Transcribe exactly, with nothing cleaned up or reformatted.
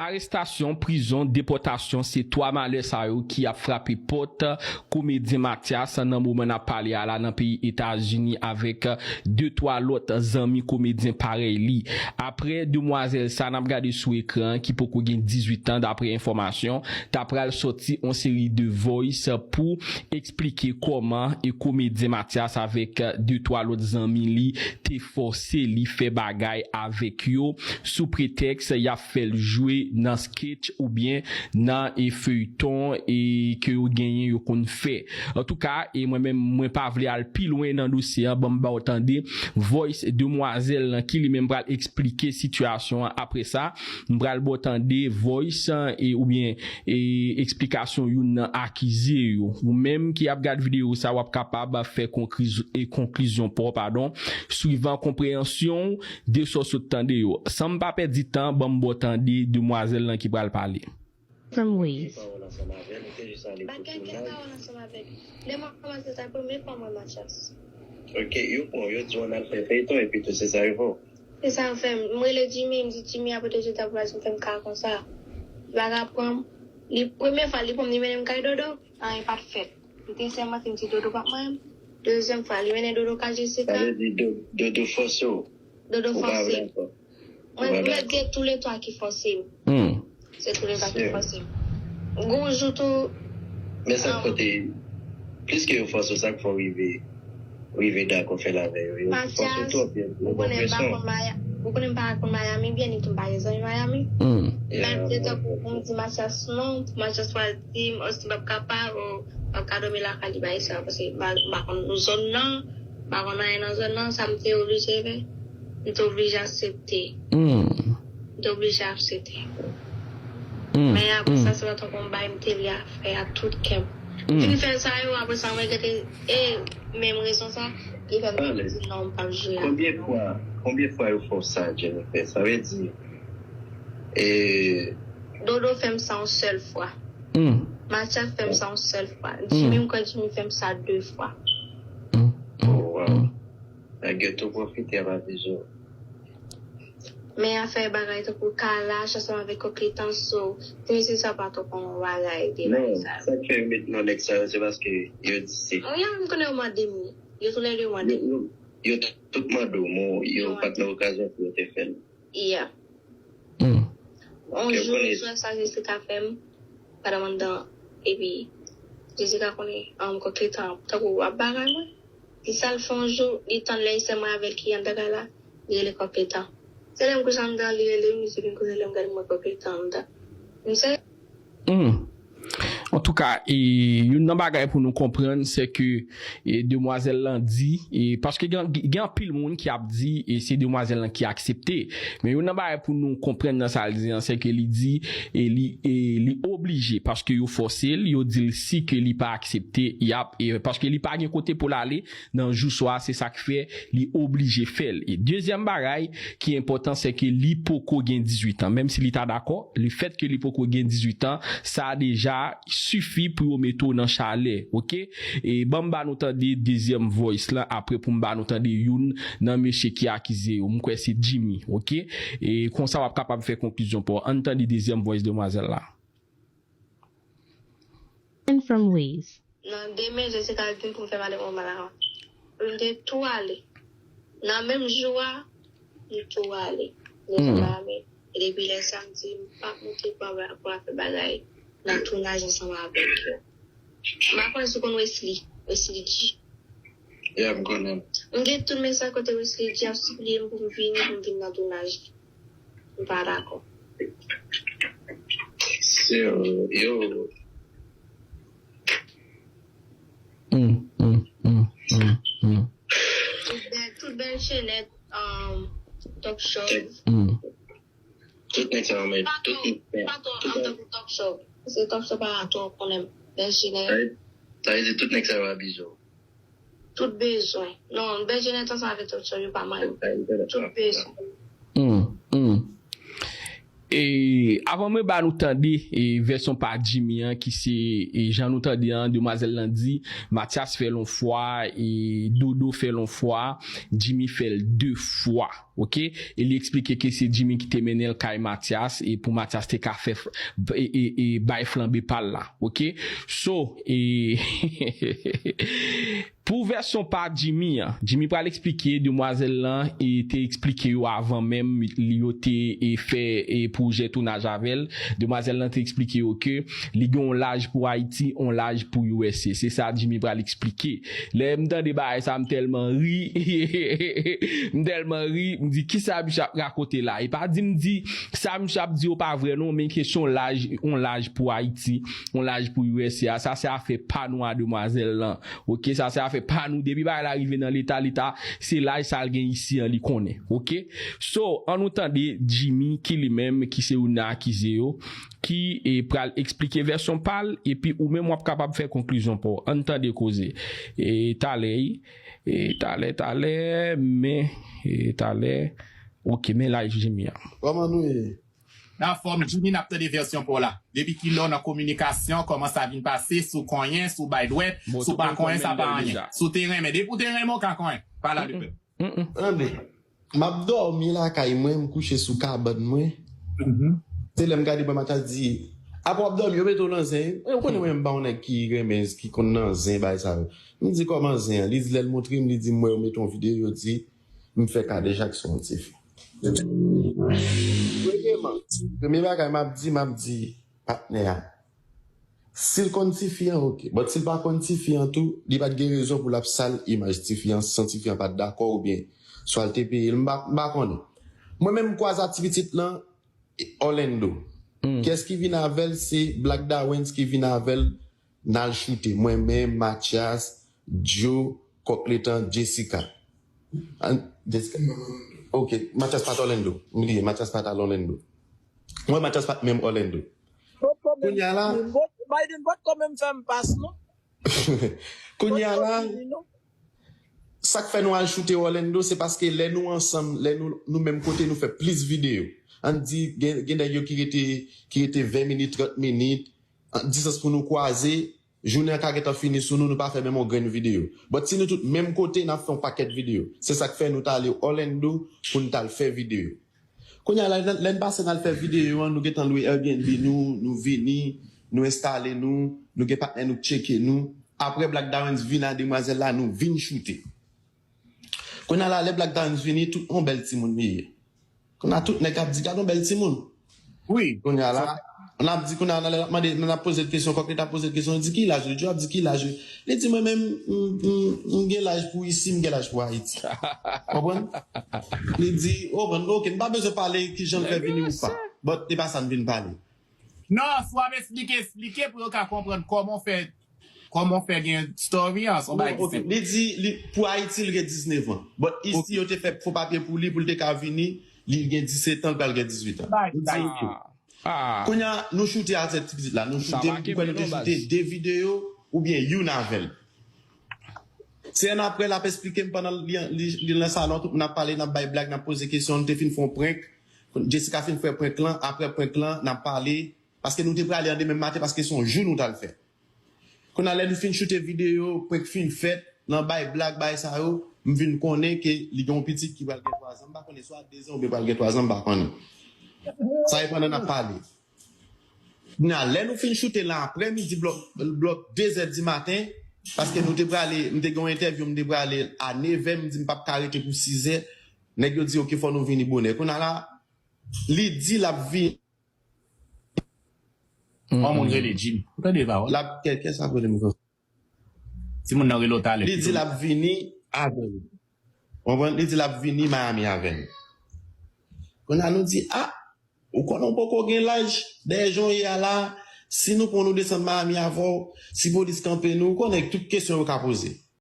Arestasyon, prizon, depòtasyon, se twa malè sa yo ki ap frape pòt komedyen Mathias nan moman n ap pale a la nan peyi Etazini avèk de twa lòt zanmi komedyen parèy li. Apre demwazèl sa n ap gade sou ekran an ki poko gen dizuit an, daprè enfòmasyon, ta pral sòti yon seri de voice pou eksplike kòman e komedyen Mathias avèk de twa lòt zanmi li te fòse li fè bagay avèk yo sou pretèks y ap fè l jwe nan sketch oubyen nan e feyton e ke yo genyen yo konn fè. Antouka, e mwen menm mwen pa vle al pi lwen nan dosye an, ban m ba w tande voice demwazèl lan ki li menm pral eksplike sitiyasyon an. Apre sa, m pral ba w tande voice e oubyen e eksplikasyon youn nan akize yo. Ou menm ki ap gad videyo sa, w ap kapab fè konkliz- e konklizyon pa w, padon, swivan konpreyansyon w de sa w sot tande yo. San m pa pèdi tan, ban m ba w tande demwazèl lan ki pral pale. From Wiz. Pawòl ansanm avè l, ou te jis ale kote l live. Lè mwen kòmanse sa, premye fwa mwen Mathias. Ok, yo pran, yo di w ann al fè feyton, epi tou, se sa yo fè w. Se sa yo fè m. M rele Jimmy, m di Jimmy ap rete jodi ap vwazen fè m ka konsa. Li pa ka pran m. Li, premye fwa, li pran m, li mennen m kay Dodo, anyen pa t fèt. M te sèmante, m di Dodo p ap manyen m. Dezyèm fwa, li mennen Dodo kay Jessica. Sa vle di Do- Dodo fòse w. Dodo fòse m. Mwen, mwen di tou le twa ki fòse m. Hmm. Se tou le twa ki fòse m. Gon jou tou. Men sa k fè te, plis ke yo fòse w, sa k fè w rive, rive dakò fè l avè yo. Yo fòse w twòp, yo, yo pran presyon. Ou konnen m pa konn Maya-, ou konnen m pa konn Miami byen, ni tou m pa gen zanmi Miami. Hmm. Malgre tankou pou m di Mathias non, pou Mathias pral di m, o, si m p ap kapab, o, m ap ka dòmi lakay li, bagay sa, paske m pa, m pa konn zòn nan, m pa konn anyen nan zòn nan, sa m te oblije fè, m te oblije aksepte. Hmm. M te oblije aksepte. Hmm. Men apre sa, se pa tankou m bay m te vle a fè a tout kè m. M fin fè sa yo, apre sa, mwen rete, e menm rezon sa, ki fè m di non, m p ap jwe a. Konbyen fwa, konbyen fwa yo fè w sa, Jennifer? Sa vle di, e Dodo fè m sa yon sèl fwa. Hmm. Mathias fè m sa yon sèl fwa. Jimmy, m kwè Jimmy fè m sa de fwa. Hmm. Oh, wow. Nèg yo tou pwofite ap abize w. Men afè bagay tankou kalach ansanm avèk koketan so, ti mesye sa pa twò konn yon bagay de bagay sa. Non, sa k fè yo met non nèg sa yo, se paske yo di se. Wi, a, m konnen yo mande m li. Yo toulède mande m. Yo, yo, yo tout mande w, men yo pa t nan okazyon pou yo te fè l. Yeah. Hmm. On jou, m jwe sa Jessica fè m, pandan m anndan, epi Jessica konnen, um, koketan, tankou ap bagay mwen. Li sa l fè yon jou, li tann lè sè mwen avè l ki anndan kay la, li rele koketan. Se lè m kouche anndan, li rele m, li di vin kote lè m gade mwen koketan anndan. M se Hmm. Antouka, e, youn nan bagay pou nou konprann, se ke, e, demwazèl lan di, e, paske gen, gen anpil moun ki ap di, e, se demwazèl lan ki aksepte. Men youn nan bagay pou nou konprann nan sa l di an, se ke li di, e, li, e, li oblije, paske yo fòse l, yo di l si ke li pa aksepte, y ap, e, paske li pa gen kote pou l ale, nan jou swa, se sa k fè li oblije fè l. E dezyèm bagay ki enpòtan, se ke li poko gen dizuit an. Menm si li ta dakò, lefèt ke li poko gen dizuit an, sa deja sifi pou yo mete w nan chalè, oke? E ban m ba nou tande dezyèm voice lan, apre pou m ba nou tande youn nan mesye ki akize yo. M kwè se Jimmy, oke? E konsa w ap kapab fè konklizyon pa w. Ann tande dezyèm voice demwazèl la. And from Wiz. Nan demen, Jessica di m pou m fè m ale pran malama. M te tou ale. Nan menm jou a, m tou ale. Depi Miami. E depi lè sa, m di m p ap moute pou al, pou al fè bagay nan tounaj ansanm avèk yo. M pa konnen si w konn Wesley. Wesley G. Yeah, m konnen. M gen tout mesaj kote Wesley G ap sipliye m pou m vini, pou m vin nan tounaj. M pa dakò. Se, yo. Mm, mm, mm, mm, mm. Tout bèl, tout bèl chenèt, um, Top Shop. Mm. Tout nèg sa yo, men tout, pa twò, pa twò, an tankou Top Shop. Se Top Shop a twò konnen m. Bèl chenèt. Sa vle, sa vle di tout nèg sa yo abize w. Tout bezwen. Non, bèl chenèt ansanm avèk Top Shop, yo pa mal. Tout bezwen. Hmm, hmm. E Avan mwen ba nou tande e, vèsyon pa Jimmy an, ki se e, jan nou tande an, demwazèl lan di Mathias fè l yon fwa, e Dodo fè l yon fwa, Jimmy fè l de fwa. Oke? E li eksplike ke se Jimmy ki te mennen l kay Mathias e pou Mathias te ka fè e, e, e bay flanbe pa l la. Oke? So, e pou vèsyon pa Jimmy an, Jimmy pral eksplike demwazèl lan e te eksplike yo avan menm li yo te e fè e pwojè tounaj avè l. Demwazèl lan te eksplike yo ke li gen yon laj pou Ayiti, yon laj pou U S A. Se sa Jimmy pral eksplike. Lè m tande bagay sa, m tèlman ri. M tèlman ri, m di, "Kisa misye ap rakonte la?" E pa di m di, sa misye ap di yo pa vre non, men kesyon laj, yon laj pou Ayiti, yon laj pou U S A, sa se afè pa nou a demwazèl lan. Oke, sa se afè pa nou. Depi bagay la rive nan leta, leta, se laj sa l gen isi an, li konnen. Oke? So, an nou tande Jimmy ki li menm, ki se youn nan akize yo, ki e, pral eksplike vèsyon pa l, epi ou menm w ap kapab fè konklizyon pa w. An tande koze. E talè, e talè, talè, men, e talè. Oke, men live Jimmy an. Kòman nou ye? Nan fòm Jimmy, n ap tande vèsyon pa w la. Depi kilè w nan kominikasyon, kòman sa vin pase, si w konyen, si w bay dwèt, si w pa konyen, sa pa anyen. Si w te renmen, depi w te renmen, w ka konyen. Pale a de pèp. Tande, m ap dòmi lakay mwen, m kouche sou kabann mwen. Se lè m gade bò Mathias di, "Apa w ap dòmi, yo mete w nan zen?" Mwen, ou konnen mwen, m pa yon nèg ki renmen, ki konn nan zen, bagay sa yo. M di, "Kòman zen an?" Li di, lè l montre m, li di m, "Mwen, yo mete yon videyo, yo di m fè kadejak sou yon tifi." Premyèman, premye bagay m ap di, m ap di patnè a, si l konn tifi an, oke. But si l pa konn tifi an tou, li pa t gen rezon pou l ap sal imaj tifi an san tifi an pa t dakò oubyen swa l te peye l, m pa, m pa konnen. Mwen menm m kwaze a ti pitit lan Orlando. Kiyès ki vin avè l? Se Black Dawens ki vin avè l. N al choute. Mwen menm, Mathias, Joe, Kòk Letan, Jessica. An, Jessica? Ok, Mathias pa t Orlando. M bliye, Mathias pa t al Orlando. Mwen, Mathias pa t menm Orlando. Kounye a la, Biden pa t kanmenm fè m pas non. Kounye a la, sa k fè nou al choute Orlando, se paske lè nou ansanm, lè nou, nou menm kote, nou fè plis videyo. Ann di, gen, gen nèg yo ki rete, ki rete ven minit, trant minit, an, distans pou nou kwaze, jounen an ka gentan fini sou nou, nou pa fè menm yon grenn videyo. But si nou tout menm kote, n ap fè yon pakèt videyo. Se sa k fè nou t ale Orlando pou n t al fè videyo. Kounye a la, lè n pase n al fè videyo an, nou gentan lwe Airbnb nou, nou vini, nou enstale nou, nou gen patnè nou k tcheke nou. Apre Black Dawens vin a demwazèl la, nou vin choute. Kounye a la, lè Black Dawens vini, tout yon bèl timoun li ye. Kounye a tout nèg ap di, "Gad yon bèl timoun." Wi. Kounye a la, n ap di, kounye a la, lè n ap mande, n ap poze l kesyon, kòk li t ap poze l kesyon, li di, "Ki laj ou?" Joe ap di, "Ki laj ou?" Li di, "Mwen menm, m, m, m gen laj pou isi, m gen laj pou Ayiti." Konprann? Li di, "Oh, bon, ok, m pa bezwen pale ki jan l fè vini ou pa." But, e pa sa n vin pale. Non, si w ap eksplike, eksplike pou yo ka konprann kòman w fè, kòman w fè gen story an, se yon bagay ki senp. Li di, li, pou Ayiti, li gen diznèf an. But isi, yo te fè fo papye pou li, pou l te ka vini, li gen disèt an, l pral gen dizuit an. Li di, ok. Kounye a, nou choute avèk ti pitit la. Nou choute, m kwè nou te choute de videyo oubyen youn avè l. Se annapre l ap eksplike m pandan li, li, li nan salon, tout moun ap pale, n ap bay blag, n ap poze kesyon, nou te fin fè yon prank. Jessica fin fè prank lan, apre prank lan, n ap pale. Paske nou te prale an demen maten, paske se yon jou nou t al fè. Kounye a, lè nou fin choute videyo, prank fin fèt, nan bay blag, bay sa yo, m vin konnen ke li gen yon pitit ki pral gen twazan, m pa konnen swa dezan oubyen pral gen twazan, m pa konnen. Sa e pandan n ap pale. Kounye a, lè nou fin choute lan aprè midi, blòk, blòk dezè di maten, paske nou te prale, m te gen yon entèvyou, m te prale a nevè, m di m p ap ka rete pou sizè. Nèg yo di, ok, fò nou vini bonè. Kounye a la, li di l ap vini. Yon moun rele Jimmy. Ou tande pawòl? L ap, kè, kè sa k rele m konsa? Timoun nan rele w talè. Li di l ap vini avè n. Konprann? Li di l ap vini Miami avè n. Kounye a nou di, a, ou konnen w poko gen laj, dèyè jan w ye a la, si nou pran nou desann Miami avè w, si polis kanpe nou, ou konnen tout kesyon yo ka poze.